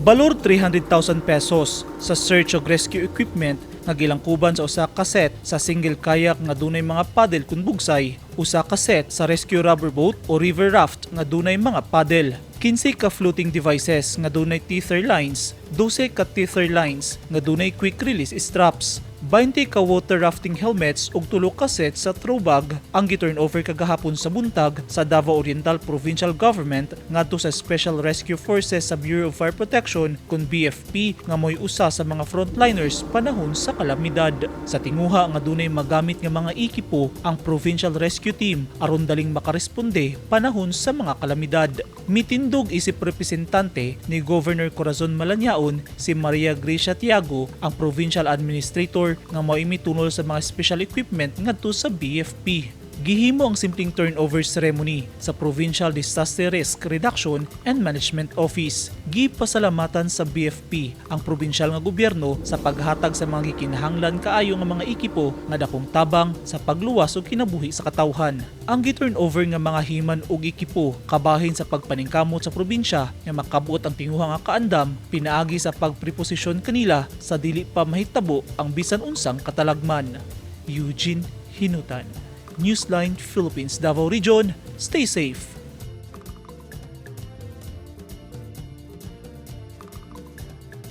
Balor 300,000 pesos sa search ug rescue equipment nga gilangkuban sa usa ka set sa single kayak nga dunay mga paddle kun bugsay, usa ka set sa rescue rubber boat o river raft nga dunay mga paddle, 15 ka floating devices nga dunay tether lines, 12 ka tether lines nga dunay quick release straps, 20 ka water rafting helmets ug 3 ka set sa throw bag ang gi-turn over kagahapon sa buntag sa Davao Oriental Provincial Government ngadto sa Special Rescue Forces sa Bureau of Fire Protection kun BFP nga mo'y usa sa mga frontliners panahon sa kalamidad. Sa tinguha nga dunay magamit nga mga ekipo ang Provincial Rescue Team aron daling makaresponde panahon sa mga kalamidad. Mitindog isip representante ni Governor Corazon Malanyaon si Maria Gracia Tiago, ang Provincial Administrator nga mao'y mitunol sa mga special equipment ngadto sa BFP. Gihimo ang simpleng turnover ceremony sa Provincial Disaster Risk Reduction and Management Office. Gipasalamatan sa BFP ang probinsyal nga gobyerno sa paghatag sa mga gikinahanglan kaayo nga mga ekipo nga dakong tabang sa pagluwas og kinabuhi sa katawhan. Ang gi-turnover nga mga himan ug ekipo kabahin sa pagpaningkamot sa probinsya nga makabot ang tinguha nga kaandam pinaagi sa pagpreposisyon kanila sa dili pa mahitabo ang bisan unsang katalagman. Eugene Hinutan, Newsline Philippines, Davao Region. Stay safe.